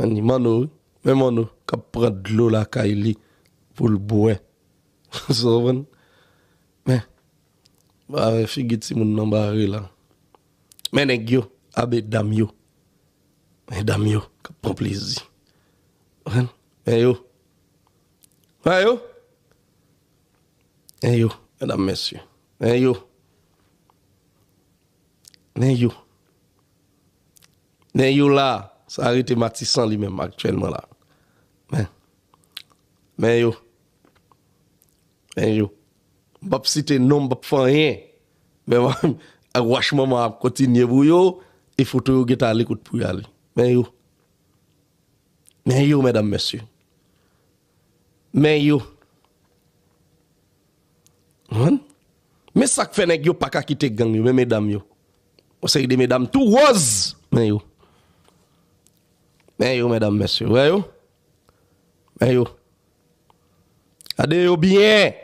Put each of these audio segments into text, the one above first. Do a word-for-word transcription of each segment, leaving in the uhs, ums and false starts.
Ann, Manno, wi. Men Manno k ap pran dlo lakay li pou l bwè. Sa w konprann? Men, ba figi timoun nan bare la. Men nèg yo, a medam yo. Medam yo k ap pran plezi. Konprann? Men yo. Men yo. Men yo, medam, mesye. Men yo. Men yo. Men yo la, sa rete Matisan li menm aktyèlman la. Men, men yo. Men yo. M p ap site non, m p ap fè anyen. Men ak wach manman ap kontinye pou yo, e foto yo gentan ale kote pou y ale. Men yo. Men yo, medam, mesye. Men yo. Konprann? Men sa k fè nèg yo pa ka kite gang yo, men medam yo. Yon seri de medam tou wòz. Men yo. Men yo, medam, mesye. Wè yo? Men yo. Gade yo byen.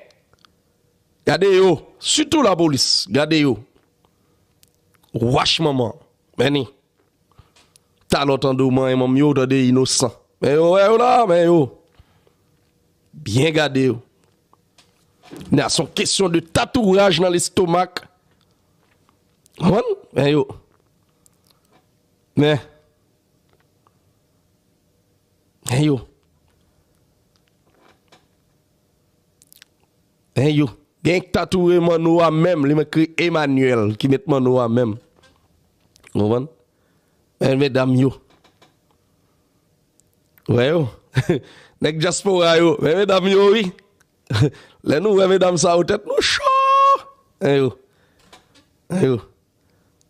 Gade yo. Sitou lapolis. Gade yo. Wach manman. Men ni. Talè w tande w manyen manm yo, w tande inosan. Men yo, wè yo la, men yo. Byen gade yo. Nan, se yon kesyon de tatouaj nan lestomak. Konprann? Men yo. Men. Men yo. Men yo. Gen k tatouye Manno a menm, li ekri Emmanuel, ki met Manno a menm. Ou konprann? Men medam yo. Wè yo. Nèg dyaspora yo. Men medam yo, wi. Lè nou wè medam sa yo, tèt nou cho. Men yo. Men yo.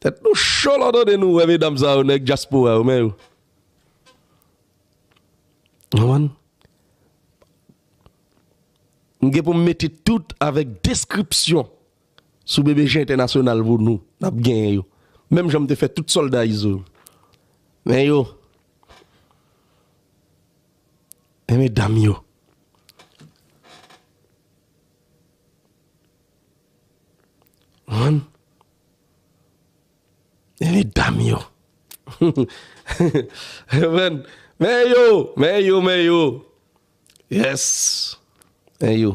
Tèt nou cho lè w tande nou wè medam sa yo, nèg dyaspora yo, men yo. Konprann? M gen pou m mete tout avèk deskripsyon sou B B J Entènasyonal pou nou. N ap genyen yo. Menm jan m te fè tout sòlda Izo yo. Men yo. Men medam yo. Konprann? Men medam yo. Men, men yo, men yo, men yo. Yes. Men yo.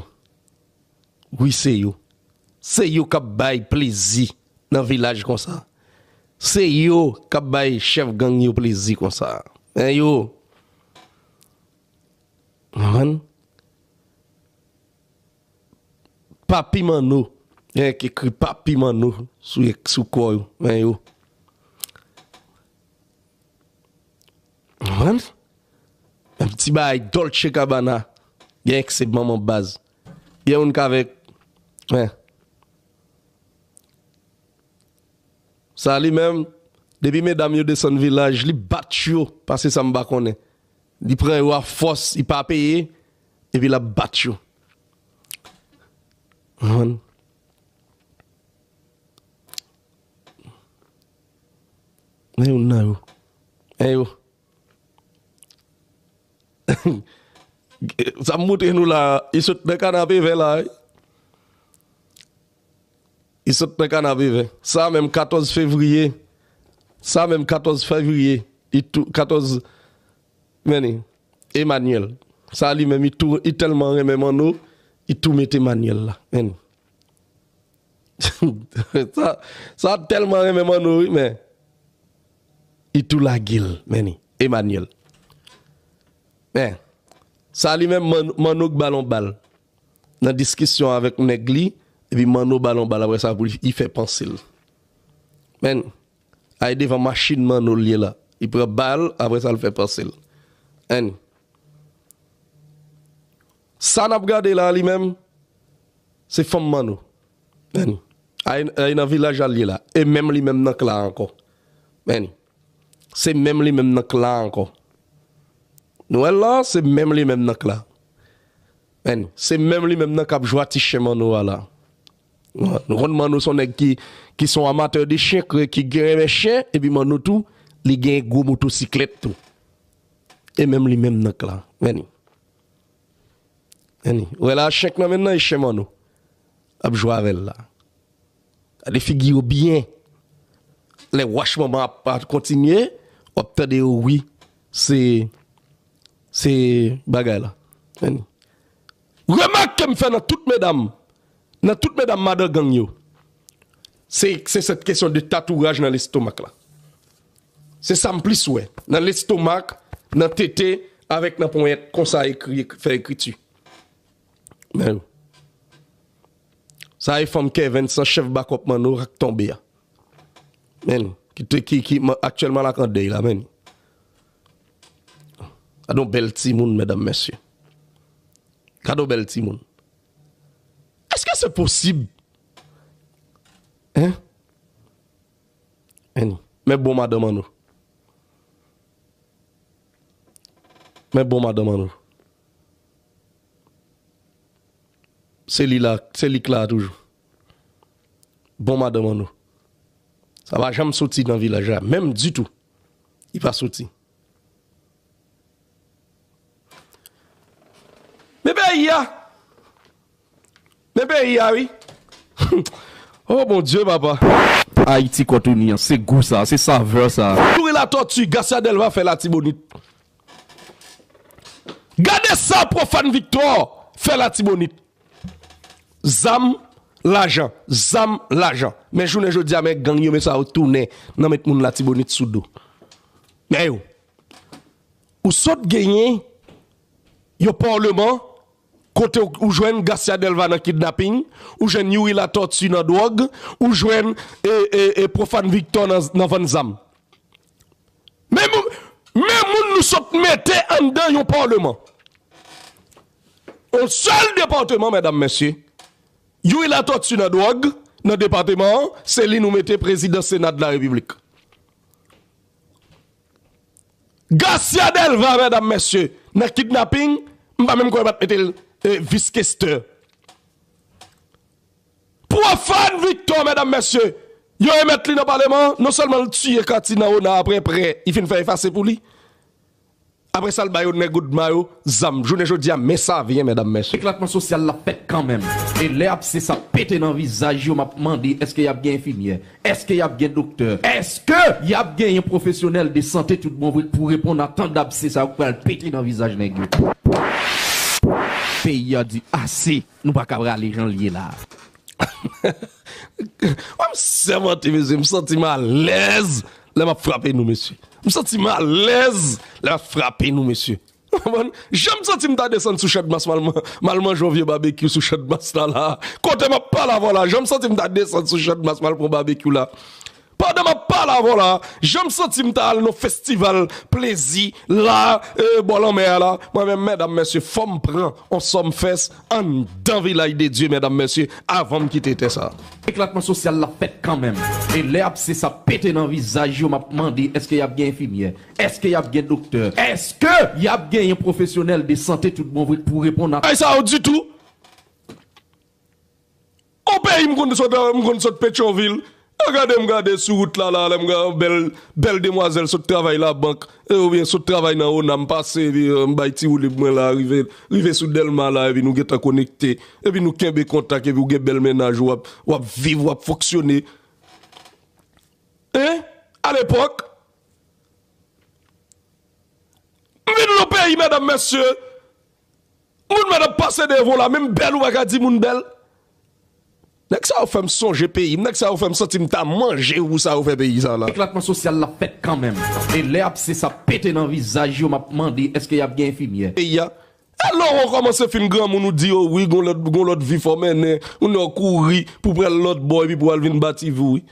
Wi, se yo. Se yo k ap bay plezi nan vilaj konsa. Se yo k ap bay chèf gang yo plezi konsa. Men yo. Konprann? Papi Manno. Gen k ekri Papi Manno sou, sou kò yo. Men yo. Konprann? Menm ti bagay Dolce Gabbana. Gen k se manman baz. Gen youn k avèk. Men. Sa li menm, depi medam yo desann vilaj, li bat yo, pase sa m pa konnen. Li pran yo a fòs, li pa peye, epi l ap bat yo. Konprann? Men youn nan yo. Men yo. Sa m montre nou la, li sot nan kanapevè la, wi. Li sot nan kanapevè. Sa menm katòz fevriye. Sa menm katòz fevriye. Li tou, katòz, men ni, Emmanuel. Sa li menm, li tou, li tèlman renmen Manno, li tou met Emmanuel la. Men ni. Sa, sa tèlman renmen Manno, wi, men li tou lage l, men ni, Emmanuel. Men, sa li menm, Man-, Manno k ba l yon bal. Nan diskisyon avèk nèg li, epi Manno ba l yon bal, apre sa, pou li fè panse l. Men, ay devan machin Manno l ye la. Li pran bal, apre sa, l fè panse l. Men, sa n ap gade la, li menm, se fanm Manno. Men, ay, ay nan vilaj al ye la. E menm li menm nan k la ankò. Men, se menm li menm nan k la ankò. Nou wè l la, se menm li menm nan k la. Men, se menm li menm nan k ap jwe a ti chen Manno a la. Nou konn Manno se yon nèg ki, ki se yon amatè de chen, ki gen renmen chen, epi Manno tou, li gen gwo motosiklèt tou. E menm li menm nan k la. Men ni. Men ni. Ou wè la, chen k nan men nan, e chen Manno. Ap jwe avè l la. Gade figi yo byen. Lè wach manman ap, ap kontinye, w ap tande yo wi. Se, Se bagay la. Remake m fè nan tout medam, nan tout medam madan gang yo. Se, se sèt kesyon de tatouaj nan lestomak la. Se sa m plis wè. Nan lestomak, nan tete, avèk nan ponyèt, konsa ekri, fè ekriti. Men, sa e fanm Kevens, chèf bakòp Manno k ap tonbe a. Men, ki, te, ki, ki aktyèlman l ak an dèy la, men. Gade yon bèl timoun, medam, mesye. Gade yon bèl timoun. Èske se posib? Hein? Annie. Men bon madanm an nou. Men bon madanm an nou. Se li la, se li k la toujou. Bon madanm an nou. Sa pa janm soti nan vilaj la, menm ditou. Li pa soti. Men peyi a! Men peyi a, wi! Oh, Bondye, papa! Ayiti, kòtounen an, se gou sa, se savè sa. Youri Latortue, Garcia Delva fè Latibonit. Gade sa Profane Victor fè Latibonit. Zam, lajan, zam, lajan. Men jounen jodi a, men gang yo, men sa yo tounen nan met moun Latibonit sou do. Men yo, ou sot genyen yon paleman kote ou, ou jwenn Garcia Delva nan kidnaping, ou jwenn Youri Latortue nan dwòg, ou jwenn e, e, e Profane Victor nan, nan vann zam. Men, men moun nou sot mete anndan yon paleman. Yon sèl depatman, medam, mesye. Youri Latortue nan dwòg, nan depatman an, se li nou mete prezidan Sena de la Repiblik. Garcia Delva, medam, mesye, nan kidnaping, m pa menm kwè yo pa t mete l, eh, vis kestè. Profane Victor, medam, mesye, yo remèt li nan paleman, non sèlman l tiye Katy nan Ona apre prè, li fin fè efase pou li. Apre sa, l ba yo nèg Odma yo zam. Jounen jodi a, men sa vyen, medam, mesye. Eklatman sosyal la fèt kanmenm. E lè abse sa pete nan vizaj yo, m ap mande, èske y ap gen enfimyè? Èske y ap gen doktè? Èske y ap genyen pwofesyonèl de sante tout bon vre pou reponn a tan dabse sa yo k pral pete nan vizaj nèg yo? Peyi a di ase, nou pa ka rale jan l ye la. Mwen m sèmante, mesye, m santi m alèz lè m ap frape nou, mesye. M santi m alèz lè m ap frape nou, mesye. Konprann? Jan m santi m ta desann sou Chadmas, m al man-, m al manje yon vye babekyou sou Chadmas la, la. Kote m ap pale avè w la, jan m santi m ta desann sou Chadmas, m al pran babekyou la. Pandan m ap pale avè w la, jan m santi m ta al nan festival plezi la, eh, bò lanmè a la, mwen menm, medam, mesye, fò m pran yon Sumfest anndan Vilaj de Dye, medam, mesye, avan m kite tè sa. Eklatman sosyal la fèt kanmenm. E lè abse sa pete nan vizaj yo, m ap mande, èske y ap gen enfimyè? Èske y ap gen doktè? Èske y ap genyen pwofesyonèl de sante tout bon vre pou reponn a... Ay sa yo ditou. On peyi m konn sot, m konn sot Petyonvil. Gade m gade sou wout la, la, lè m gade bèl, bèl demwazèl sot travay labank, eh, oubyen sot travay nan Ona, m pase, epi, eh, m bay ti woulib mwen la, rive, rive sou Dèlma la, epi nou gentan konekte, epi nou kenbe kontak, epi ou gen bèl mennaj ou, w ap, w ap viv, w ap fonksyone. Hein? Alepòk, m vin nan peyi, medam, mesye, moun mèt ap pase devan w la, menm bèl ou pa ka di moun bèl. Nèg sa yo fè m sonje peyi m, nèg sa yo fè m santi m ta manje gou sa yo fè peyi sa la. Eklatman sosyal la fèt kanmenm. E lè abse sa pete nan vizaj yo, m ap mande, èske y ap gen enfimyè? Peyi a. E lè w kòmanse fin granmoun, ou di, o wi, gon lòt, gon lòt vi fò w mennen, ou nan kouri pou pral lòt bò, epi pou al vin bati vi w, wi.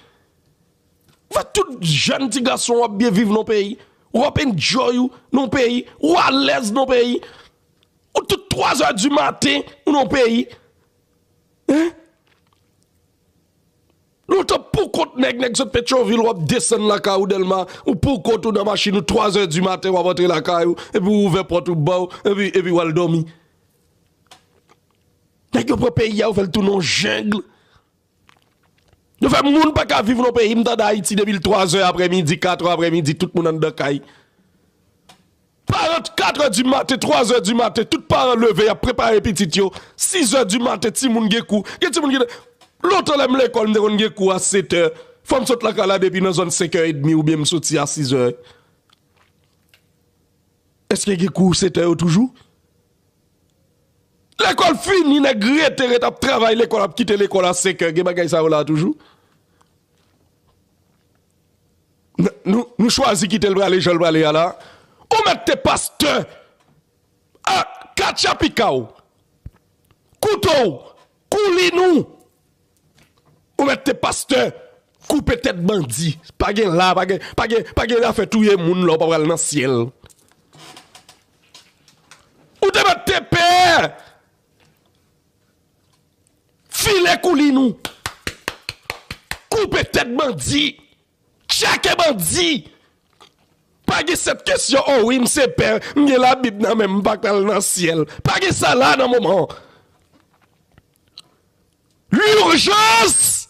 Fè tout jèn ti gason w ap byen viv nan peyi. Ou ap enjoy ou nan peyi. Ou alèz nan peyi. Ou tout twa zè di maten, ou nan peyi. Hein? Lontan pou kont nèg, nèg sot Petyonvil, w ap desann lakay ou Dèlma, ou pou kont ou nan machin ou, twa zè di maten, w ap antre lakay ou, epi ou ouvè pòt ou ba w, epi, epi w al dòmi. Nèg yo pran peyi a, yo fè l tounen yon jeng. Yo fè moun pa ka viv nan peyi. M tande Ayiti depi l twa zè aprèmidi, kat è aprèmidi, tout moun anndan kay. Paran, kat è di maten, twa zè di maten, tout paran leve, y ap prepare pitit yo. Sis è di maten, timoun gen kou. Gen timoun gen, lontan lè m lekòl, m te konn gen kou a sèt è. Fò m sot lakay la depi nan zòn senk è edmi oubyen m soti a sis è. Èske gen kou sèt è yo toujou? Lekòl fini, nèg rete, rete ap travay lekòl, ap kite lekòl a senk è. Gen bagay sa yo la toujou? N- nou, nou chwazi kite l prale jan l prale a la. Ou mèt te pastè. A, katcha pika w, kouto w, koulin ou. Ou mèt te pastè, koupe tèt bandi. Pa gen la, pa gen, pa gen, pa gen afè touye moun la, ou pa pral nan syèl. Ou te mèt te pè, file koulin ou. Koupe tèt bandi. Tchake bandi. Pa gen sèt kesyon, o wi, m se pè, m gen Labib nan men m, m pa pral nan syèl. Pa gen sa la nan moman an. Lijans!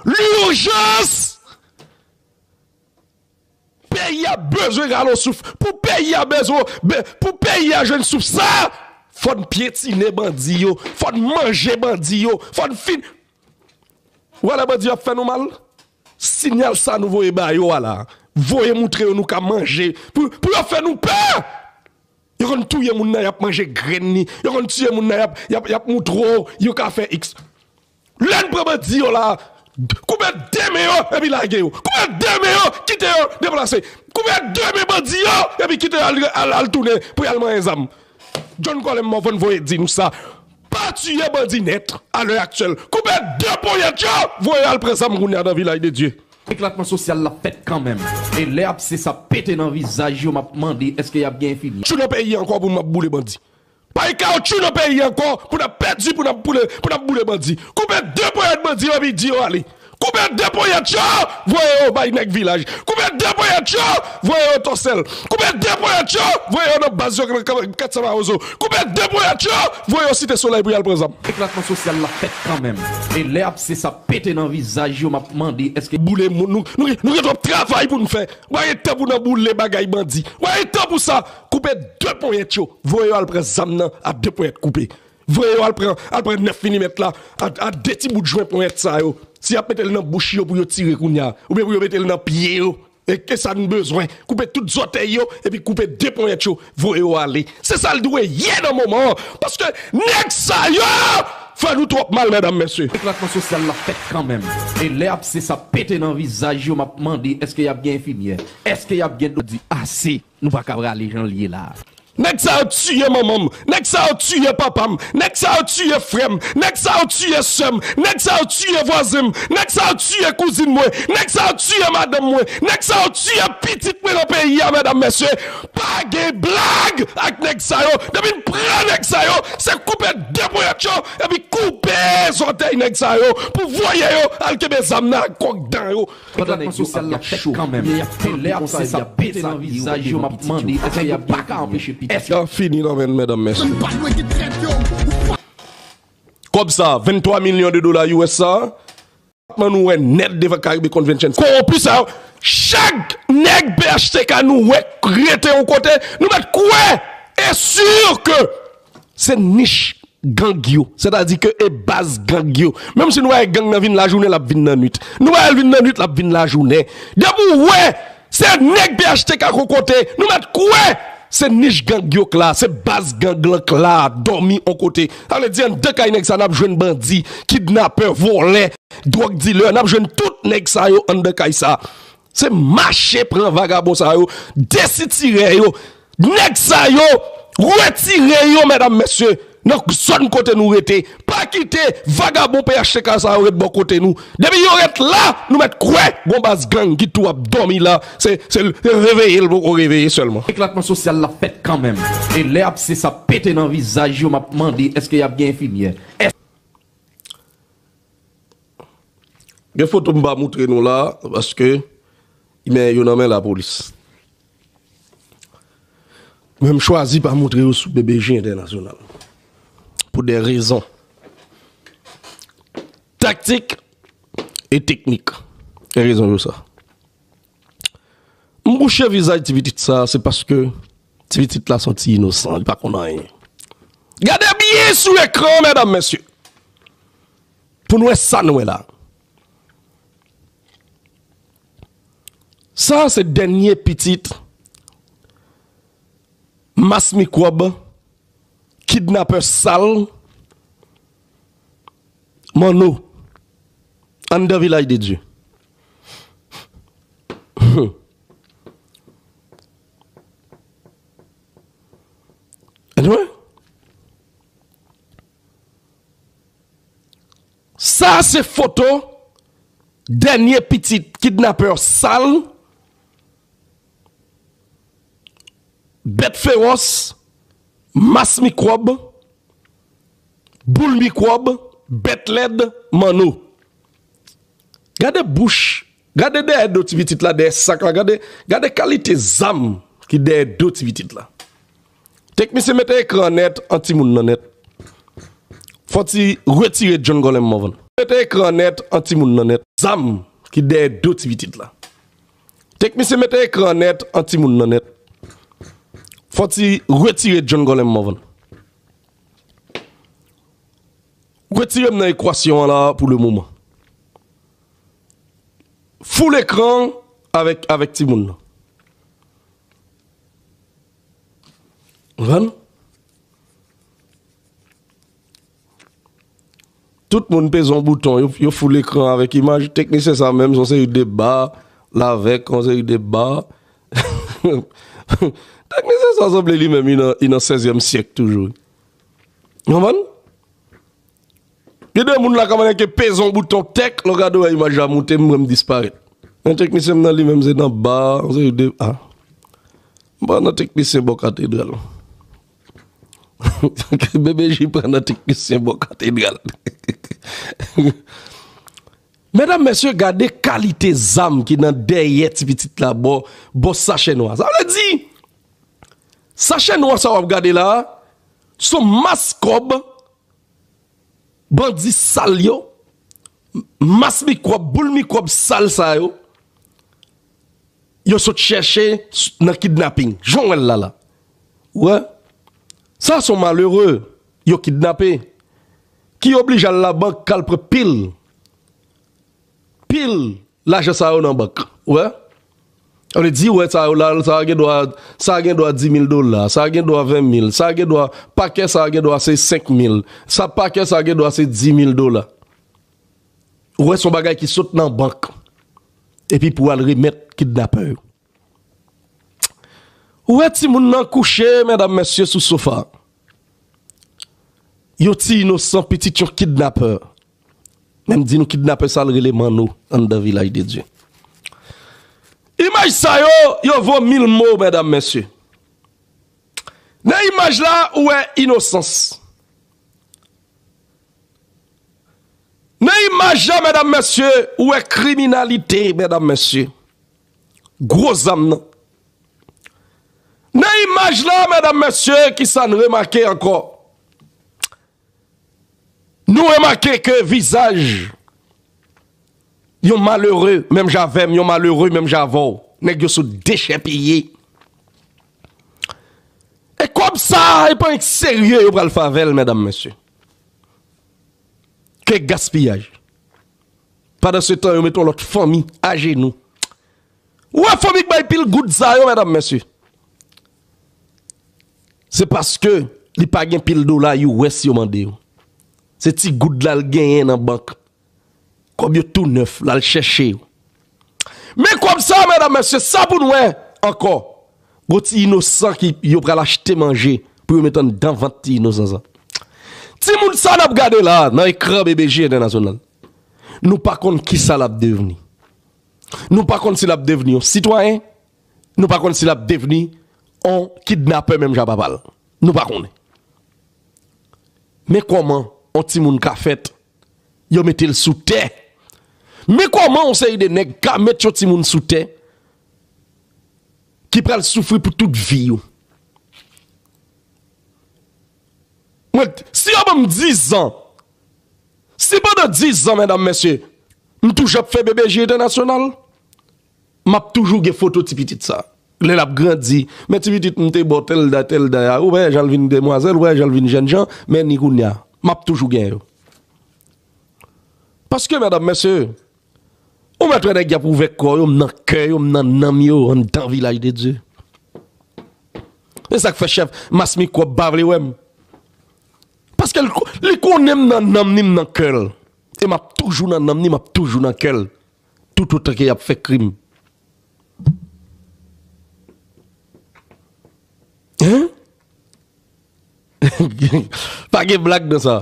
Lijans! Peyi a bezwen rale yon souf. Pou peyi a bezwen, be- pou peyi a jwenn souf sa, fò n pyetine bandi yo, fò n manje bandi yo, fò n fin. Ou wè lè bandi yo ap fè nou mal? Siyal sa nou voye ba yo a la. Voye moutre yo nou ka manje. Pou, pou yo fè nou pè! Yo konn touye moun nan, y ap manje grenn li. Yo konn tiye moun nan, y ap, y ap, y ap moutre w, yo ka fè X. Lè n pran bandi yo la, koupe de men yo, epi lage yo. Koupe de men yo, kite yo deplase. Koupe de men bandi yo, epi kite yo al, al, al tounen pou y al manyen zam. John Colem Morvan voye di nou sa. Pa tiye bandi nèt, a lè aktyèl. Koupe de ponyèt yo, voye yo al pran zam kounye a nan Vilaj de Dye. Eklatman sosyal la fèt kanmenm. E lè abse sa pete nan vizaj yo, m ap mande èske y ap gen enfimyè. Tchou nan peyi ankò pou m ap boule bandi. Pa gen kawotchou nan peyi ankò pou n ap pèdi, pou n ap boule, pou n ap boule bandi. Koupe de ponyèt bandi yo epi di yo ale. Koupe de ponyèt yo, voye yo bay nèg Vilaj. Koupe de ponyèt yo, voye yo Tòsèl. Koupe de ponyèt yo, voye yo nan baz yo, kat san Mawozo. Koupe de ponyèt yo, voye yo Site Solèy pou y al pran zam. Eklatman sosyal la fèt kanmenm. E lè abse sa pete nan vizaj yo, m ap mande èske boule moun, nou, nou, nou gen twòp travay pou n fè. Ou pa gen tan pou n ap boule bagay bandi. Ou pa gen tan pou sa. Koupe de ponyèt yo, voye yo al pran zam nan a de ponyèt koupe. Voye yo al pran, al pran nèf milimèt la, a, a de ti bout jwen ponyèt sa yo. Si y ap mete l nan bouch yo pou yo tire kounye a, oubyen pou yo mete l nan pye yo, e ke sa n bezwen. Koupe tout zòtèy yo, epi koupe de ponyèt yo, voye yo ale. Se sa l dwe ye nan moman an. Paske nèg sa yo fè nou twòp mal, medam, mesye. Eklatman sosyal la fèt kanmenm. E lè abse sa pete nan vizaj yo, m ap mande èske y ap gen enfimyè? Èske y ap gen do di ase? Nou pa ka prale jan l ye la. Nèg sa yo tiye manman m. Nèg sa yo tiye papa m. Nèg sa yo tiye frè m. Nèg sa yo tiye sè m. Nèg sa yo tiye vwazen m. Nèg sa yo tiye kouzin mwen. Nèg sa yo tiye madanm mwen. Nèg sa yo tiye pitit mwen nan peyi a, medam, mesye. Pa gen blag ak nèg sa yo. Depi n pran nèg sa yo, se koupe de ponyèt yo, epi koupe zòtèy nèg sa yo, pou voye yo al kenbe zam nan ak kòk dan yo. Pandan nèg yo ap fè cho, kounye y ap kanpe konsa, epi y ap peze yo, epi pitit yo. Nèg yo pa ka anpeche pitit yo. Èske y ap fini nan men n, medam, mesye? Kòb sa, venntwa milyon de dola U S sa, nou wè nèt devan Caribbean Convention. Kowonpi sa yo, chak nèg P H T K nou wè rete yon kote, nou mèt kwè e si ke se nich gang yo. Sètadi ke e baz gang yo. Menm si nou pa wè gang nan vin lajounen, l ap vin nan nwit. Nou pa wè l vin nan nwit, l ap vin lajounen. Depi w wè se nèg P H T K k yon kote, nou mèt kwè se nich gang yo k la, se baz gang lan k la, dòmi yon kote. Sa vle di anndan kay nèg sa, n ap jwenn bandi, kidnapè, vòlè, dwòg dilè, n ap jwenn tout nèg sa yo anndan kay sa. Se mache pran vagabon sa yo, desitirè yo, nèg sa yo, retire yo, medam, mesye, nan zòn kote nou rete. Pa kite vagabon P H T K sa yo ret bò kote nou. Depi yo ret la, nou mèt kwè gon baz gang ki tou ap dòmi la. Se, se reveye l poko reveye sèlman. Eklatman sosyal la fèt kanmenm. E lè abse sa pete nan vizaj yo, m ap mande èske y ap gen enfimyè? Gen foto m pa moutre nou la, paske men yo nan men lapolis. Men m chwazi pa moutre yo sou B B J Entènasyonal. Pou de rezon taktik e teknik. E rezon yo sa. M bouche vizaj ti pitit sa, se paske ti pitit la se yon ti inosan, li pa konn anyen. Gade byen sou ekran, medam, mesye. Pou n wè sa n wè la. Sa se dènye pitit Mas mikwòb, kidnapè sal, manno, anndan Vilaj de Dye. Anyway, sa se foto dènye pitit kidnapè sal, bèt fewòs, mas mikwòb, boul mikwòb, bèt lèd, manno. Gade bouch, gade dèyè do ti pitit la, dèyè sak la, gade, gade kalite zam ki dèyè do ti pitit la. Teknisyen, mete ekran an nèt, an timoun nan nèt. Fò ti retire John Golem Morvan. Mete ekran an nèt, an timoun nan nèt. Zam ki dèyè do ti pitit la. Teknisyen, mete ekran an nèt, an timoun nan nèt. Fò ti retire John Golem Morvan. Retire m nan ekwasyon an la pou le moman. Full ekran avèk, avèk timoun nan. Konprann? Tout moun peze yon bouton, yo, yo full ekran avèk imaj. Teknisyen sa menm, se yon seri de ba, lavèk, yon seri de ba. Teknisyen sa sanble li menm, li nan, li nan sèzyèm syèk toujou. Konprann? Gen de moun la kòmanse ke peze yon bouton tèk, lè w gade w wè imaj la moute, m wè m disparèt. Men teknisyen m nan li menm se nan ba, se de, a. M pa nan teknisyen bò katedral. Bebe J pran nan teknisyen bò katedral. Medam, mesye, gade kalite zam ki nan dèyè ti pitit la bò, bò sachè nwa. Sa vle di, sachè nwa sa w ap gade la, se yon mas kòb, bandi sal yo, mas mikwòb, boul mikwòb sal sa yo, yo sot chèche s-, nan kidnaping. Jan w wè l la la. Ou wè? Sa se yon malere yo kidnape, ki oblije al labank, k al pran pil, pil lajan sa yo nan bank. Ou wè? Sa vle di, ou wè sa yo la, sa gen dwa, sa gen dwa di mil dola, sa gen dwa ven mil, sa gen dwa, pakè sa gen dwa se senk mil, sa pakè sa gen dwa se di mil dola. Ou wè, se yon bagay ki sot nan bank. Epi pou al remèt kidnapè yo. Ou wè timoun nan kouche, medam, mesye, sou sofa. Yon ti inosan, pitit yon kidnapè. Men m di nou, kidnapè sa l rele Manno anndan Vilaj de Dye. Imaj sa yo, yo vo mil mo, medam, mesye. Nan imaj la, ou wè inosans. Nan imaj la, medam, mesye, ou wè kriminalite, medam, mesye. Gwo zam nan. Nan imaj la, medam, mesye, kisa n remake ankò? Nou remake ke vizaj yon malere, menm jan avè m, yon malere, menm jan avè w, nèg yo sot dechèpiye. E kòb sa a, e pa yon serye yo pral fè avè l, medam, mesye. Ke gaspiyaj. Pandan se tan, yo mete yon lòt fanmi ajenou. Ou wè fanmi k bay pil goud sa yo, medam, mesye. Se paske li pa gen pil dola U S yo mande yo. Se ti goud la l genyen nan bank. Kòb yo tou nèf, l al chèche yo. Men kòb sa, medam, mesye, sa pou n wè ankò. Gon ti inosan ki yo pral achte manje pou yo met anndan vant ti inosan sa. Timoun sa n ap gade la nan ekran B B J Entènasyonal. Nou pa konn kisa l ap devni. Nou pa konn si l ap devni yon sitwayen. Nou pa konn si l ap devni yon kidnapè menm jan papa l. Nou pa konnen. Men kòman yon timoun ka fèt, yo mete l sou tè. Men kòman yon seri de nèg ka met yon timoun sou tè ki pral soufri pou tout vi yo. Mwen, si yo ban m diz an, si pandan diz an, medam, mesye, m toujou ap fè B B J Entènasyonal, m ap toujou gen foto ti pitit sa. Lè l ap grandi, men ti pitit m te ba w tèl da, tèl da a, ou wè jan l vin demwazèl, ou wè jan l vin jènjan, men ni kounye a, m ap toujou gen yo. Paske, medam, mesye, ou mèt wè nèg y ap ouvè kò yo, m nan kè yo, m nan nanm yo, anndan Vilaj de Dye. E sa k fè chèf Mas Mikwòb pa vle wè m. Paske l ko-, li konnen m nan nanm ni m nan kè l. E m ap toujou nan nanm ni, m ap toujou nan kè l. Toutotan ke y ap fè krim. Hein? Pa gen blag nan sa.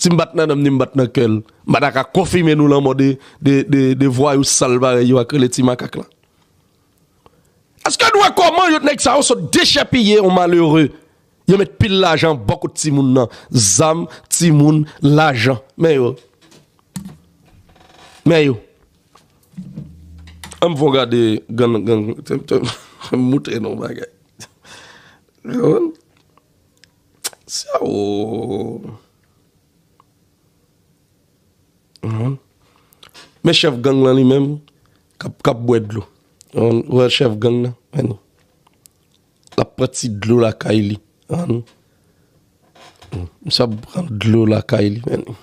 Si m bat nan nanm ni m bat nan kè l, m pa ta ka konfime nou lanmò de, de, de, de vwayou sal parèy yo ak rele ti makak la. Èske nou wè kòman yo nèg sa yo sot dechèpiye yon malere? Yo met pil lajan bò kot timoun nan. Zam, timoun, lajan. Men yo. Men yo. Ann fè w gade gang, gang, te, te, te, moutre nou bagay. Sa, o. Mhm. Men chèf gang lan li menm, k ap, k ap bwè dlo. Ou wè chèf gang nan? Men li. L ap pran ti dlo lakay li. Ann. Misye ap pran dlo lakay li, men li.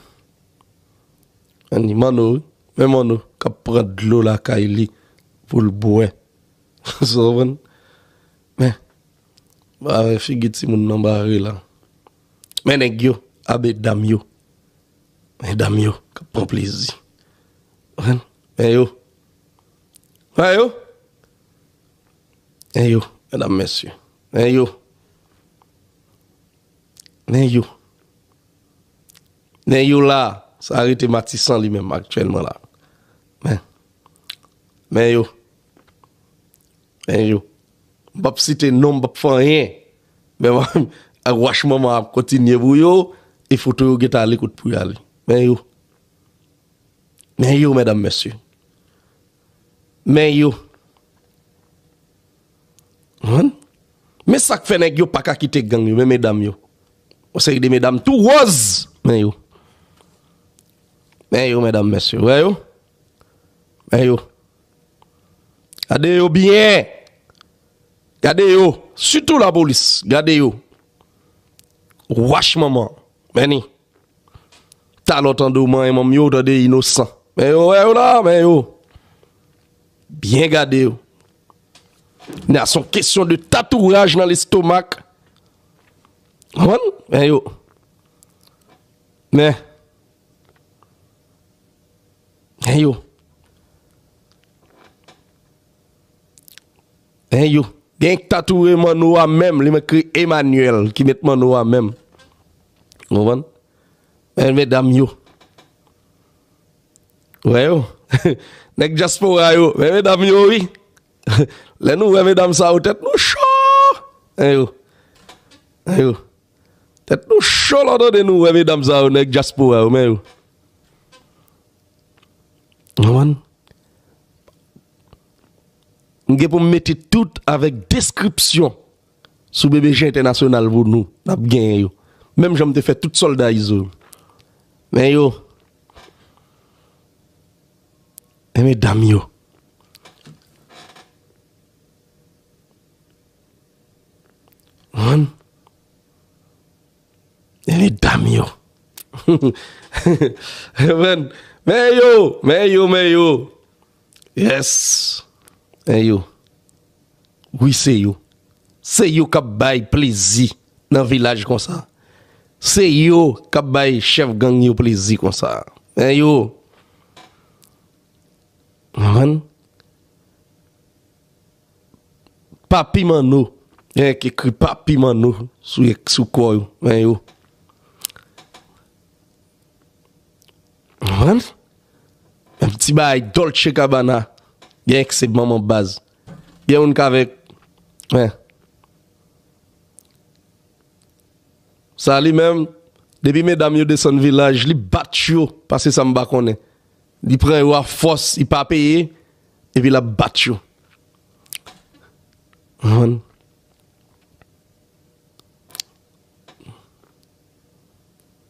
Men li, Manno, wi. Men Manno k ap pran dlo lakay li pou l bwè. Ou konprann? Men, ba figi timoun nan bare la. Men nèg yo, a medam yo. Medam yo k ap pran plezi. Konprann? Men yo. Men yo. Men yo, medam, mesye. Men yo. Men yo. Men yo la, sa rete Matisan li menm aktyèlman la. Men. Men yo. Men yo. M p ap site non, m p ap fè anyen. Men ak wach manman ap kontinye pou yo, e foto yo gentan ale kot pou y ale. Men yo. Men yo, medam, mesye. Men yo. Konprann? Men sa k fè nèg yo pa ka kite gang yo, men medam yo. Yon seri de medam tou wòz. Men yo. Men yo, medam, mesye. Wè yo? Men yo. Gade yo byen. Gade yo. Sitou lapolis. Gade yo. Wach manman. Men ni. Talè w tande w manyen manm yo, w tande inosan. Men yo, wè yo la, men yo. Byen gade yo. Nan, se yon kesyon de tatouaj nan lestomak. Konprann? Men yo. Men. Men yo. Men yo. Gen k tatouye Manno a menm, li ekri Emmanuel ki met Manno a menm. Ou konprann? Men medam yo. Wè yo. Nèg dyaspora yo. Men medam yo, wi. Lè nou wè medam sa yo, tèt nou cho. Men yo. Men yo. Tèt nou cho lè w tande nou wè medam sa yo, nèg dyaspora yo, men yo. Konprann? M gen pou m mete tout avèk deskripsyon sou B B J Entènasyonal pou nou. N ap genyen yo. Menm jan m te fè tout sòlda Izo yo. Men yo. Men medam yo. Konprann? Men medam yo. Men, men yo, men yo, men yo. Yes. Men yo. Wi, se yo. Se yo k ap bay plezi nan vilaj konsa. Se yo k ap bay chèf gang yo plezi konsa. Men yo. Konprann? Papi Manno. Gen k ekri Papi Manno sou, sou kò yo. Men yo. Konprann? Menm ti bagay Dolce Gabbana. Gen k se manman baz. Gen moun k avèk. Men. Sa li menm, depi medam yo desann vilaj, li bat yo, paske sa m pa konnen. Li pran yo a fòs, li pa peye, epi l ap bat yo. Konprann?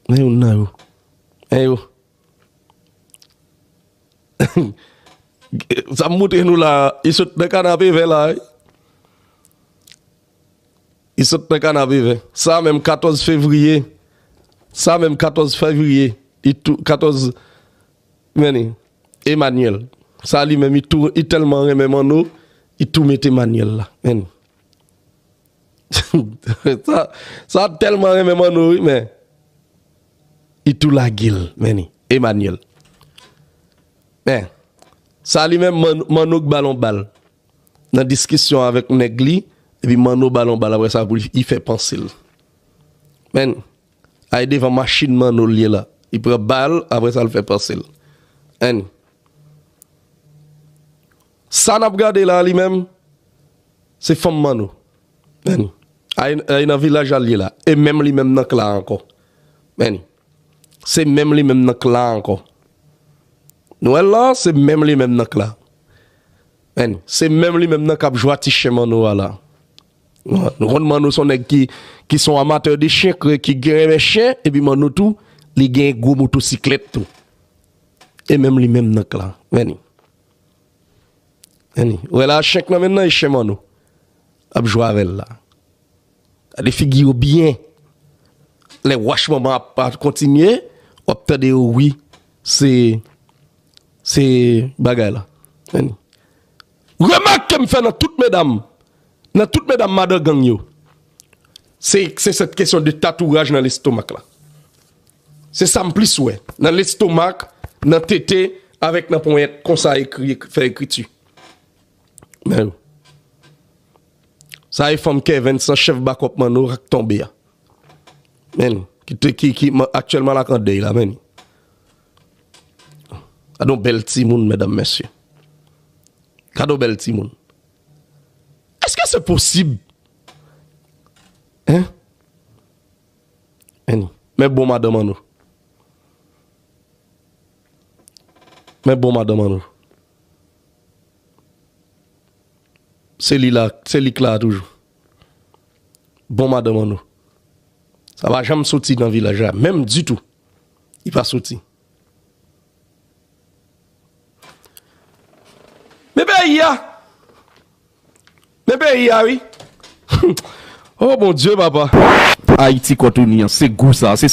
Men youn nan yo. Men yo. Sa m moutre nou la, li sot nan Kanapevè la, wi. Li sot nan Kanapevè. Sa menm katòz fevriye. Sa menm katòz fevriye. Li tou, katòz, men ni, Emmanuel. Sa li menm, li tou, li tèlman renmen Manno, li tou met Emmanuel la. Men ni. Sa, sa tèlman renmen Manno, wi, men li tou lage l, men li, Emmanuel. Men, sa li menm, Manno, Manno k ba l yon bal nan diskisyon avèk nèg li, epi Manno ba l yon bal apre sa pou li fè panse l. Men, ay devan machin Manno l ye la. Li pran bal, apre sa l fè panse l. Men, sa n ap gade la, li menm, se fanm Manno. Men, ay, ay nan vilaj la l ye la. E menm li menm nan kla ankò. Men, se menm li menm nan kla ankò. Nou wè l la, se menm li menm nan kla. Men, se menm li menm nan k ap jwe a ti chen Manno a la. Nou konn Manno se yon nèg ki, ki se yon amatè de chen, ki gen renmen chen, epi Manno tou, li gen gwo motosiklèt tou. E menm li menm nan kla. Men, men, ou wè la, chen k nan men nan, e chen Manno ap jwe avè l la. Gade figi yo byen. Lè wach manman ap, ap kontinye, w ap tande yo ri. Se, se bagay la. Men, remak ke m fè nan tout medam, nan tout medam madan gang yo, se, se sèt kesyon de tatouraj nan lestomak la. Se sa m plis wè. Nan lestomak, nan tete, avèk nan ponyèt, konsa ekri, fè ekriti. Men, sa e fanm Kevens lan, chèf bakòp Manno k tonbe a. Men, ki te, ki, ki, aktyèlman la k an dèy la, men. Gade yon bèl timoun, medam, mesye. Gade yon bèl timoun. Èske se posib? Hein? Men, men bon madanm an nou. Men bon madanm an nou. Se li la, se li k la toujou. Bon madanm an nou. Sa pa janm soti nan vilaj la, menm ditou. Li pa soti. Men peyi a! Men peyi a, wi! Oh, Bondye, papa! Ayiti, kòtoni an, se gou sa, se